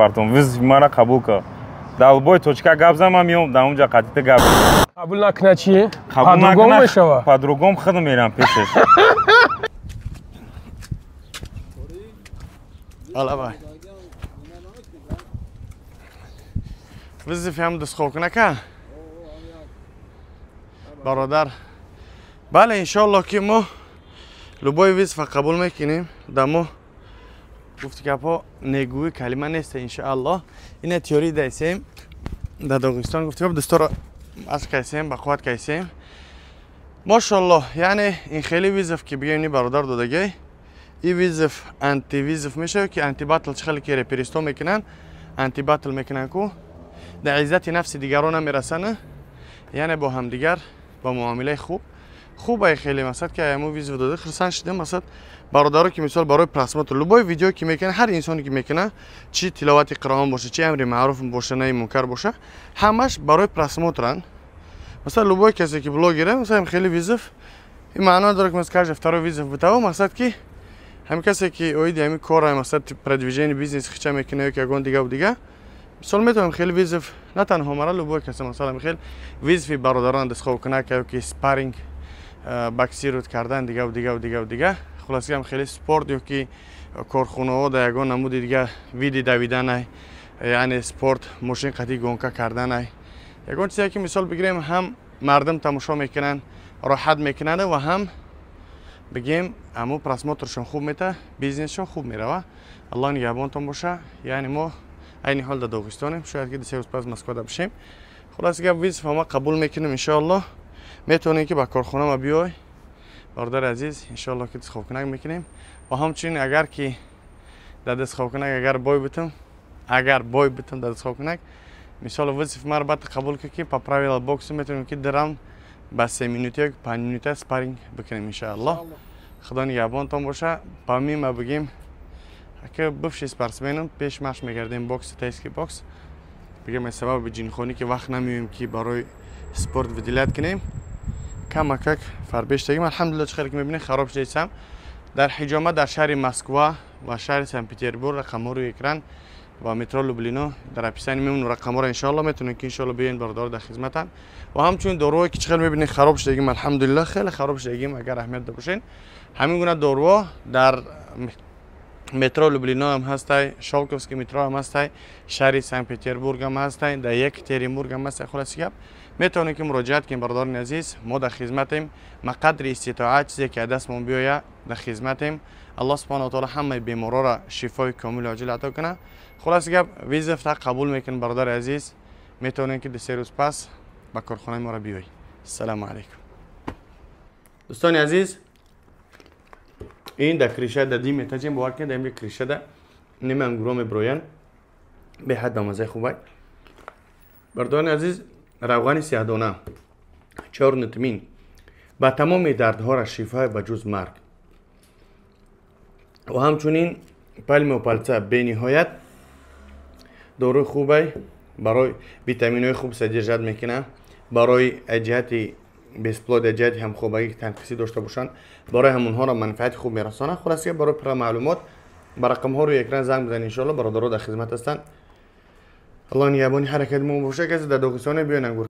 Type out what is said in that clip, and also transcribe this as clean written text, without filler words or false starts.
мепартом. Вызов мара қабул кар. Дар любой точка гап зан, ман миём дар онҷа қатита гап. Қабул накуна чӣ? По-другому мешава. По-другому худам мерам пешаш. Алавай. Вызов ҳам дастхобкунака. Бародар. Бале, иншоаллоҳ ки мо любой вызов қабул мекунем. Да мо гуфти гапҳо негӯи калима нест, иншоаллоҳ. Ина теория дайсем. Дар Доғистон гуфти гап дӯсторо аз кайсем, ба қувват кайсем. Мошоаллоҳ, яъне ин хеле вызов ки бигем ни бародар додагай. И вызов антивызов мешавад ки антибатл чӣ хеле ки реперисто мекунанд, антибатл мекунанд ку дар иззати нафси дигарон намерасанд, яъне бо ҳамдигар ба муомилаи хуб. Хуб ай хеле масад ки айму вызов дода хурсанд шудем. Масад бародаро ки мисол барои просмотр любой видео ки мекунад, ҳар инсоне ки мекунад, чи тиловати Қуръон боша, чи амри маъруф боша, наи мункар боша, ҳамаш барои просмотранд. Масалан любой касе ки блогере, масалан хеле вызов ин маъно дорад ки масалан каждый второй вызов битаво, масад ки ҳамин касе ки оиди ҳамин кора, масалан продвижение бизнес хича мекунад ё ки ягон дигаву дига, мисол метавонем хеле вызов на танҳо мара, любой касе, масалан хеле вызови бародарон дастхобкунак ё ки спарринг боксировать кардан дигаву дигаву дигаву дига. Хулоса ҳам хеле спорт ё ки корхонаҳо дар ягон намуди дига види давиданай, яъне спорт мошин қатъи гонка карданай, ягон чизе ки мисол бигирем ҳам мардум тамошо мекунанд, роҳат мекунанд ва ҳам бигем аму просмотршон хуб мета, бизнесшон хуб мерава. Аллоҳ нигаҳбонтон боша. Яъне мо айни ҳол дар Доғистонем, шояд ки 2 рӯз пас Москвада бишем. Хулоса гап вызов ҳама қабул мекунем иншоаллоҳ. Метавонем ки ба корхона ма биёй бародари азиз, иншоаллоҳ ки дастхобкунак мекунем. Ва ҳамчунин агар ки дар дастхобкунак агар бой бутам, агар бой бутам дар дастхобкунак, мисол вызов мара баъд қабул кун ки по правила боксу метавонем ки 2 раунд ба 3 минута ё 5 минута спарринг бикунем иншоаллоҳ. Худо нигаҳбонтон боша. Помимо бигем ака бывший спортсменам, пеш машқ мекардем бокс, тайский бокс. Бигем аз сабаби ҷинхонӣ ки вақт намеёем ки барои спорт выделять кунем, камакак фарбеш дагим. Алҳамдулилла, чӣ хеле ки мебинед хароб шудасам. Дар ҳиҷома дар шаҳри Москва ва шаҳри Санкт-Петербург рақамҳо рӯи экран ва метро Люблино дар описании мемонем рақамҳоро иншоаллоҳ метавонед ки иншоаллоҳ биёед, бародаро дар хизматанд. Ва ҳамчунин доруҳое ки чӣ хеле мебинед хароб шудагим, алҳамдулилла хеле хароб шудагим. Агар аҳамият дошта бошед, ҳамин гуна доруҳо дар метро Люблино ҳам ҳастай, Шолковский метро ҳам ҳастай, шаҳри Санкт-Петербург ҳам ҳастай, дар Екатеринбург ҳам ҳастай. Хулоси гап метавонед ки муроҷиат кунед бародарони азиз, мо дар хизматем. Ма қадри иститоат чизе ки аз дастмон биёяд дар хизматем. Аллоҳ субҳанаҳу ва таоло ҳамаи беморора шифои комилу оҷил ато кунад. Хулоси гап вызов та қабул мекунед бародари азиз, метавонед ки 2-3 рӯз пас ба корхонаи моро биёед. Ассалому алайкум дӯстони азиз. Ин дар криша дар дим метаҷем, бовар кунед, дар инҷа кришада ними ангурҳо мебироянд, беҳад ба маззаи хубай. Бародарони азиз, равғани сиёҳдона чёрный тмин ба тамоми дардҳоро шифои ба ҷуз марг. Ва ҳамчунин пальму пальца бениҳоят доруи хубай, барои витаминҳои хуб содержать мекунад, барои ҷиҳати бесплодия, ҷиҳати ҳамхобагӣ ки танқисӣ дошта бошанд, барои ҳамонҳоро манфиати хуб мерасонад. Хулоса барои пурра маълумот ба рақамҳо рӯи экран занг бизанед иншоаллоҳ, бародаро дар хизмат ҳастанд. Аллоҳ нигаҳбони ҳаракати мо бошад. Касе дар Доғистоне биёен ангур.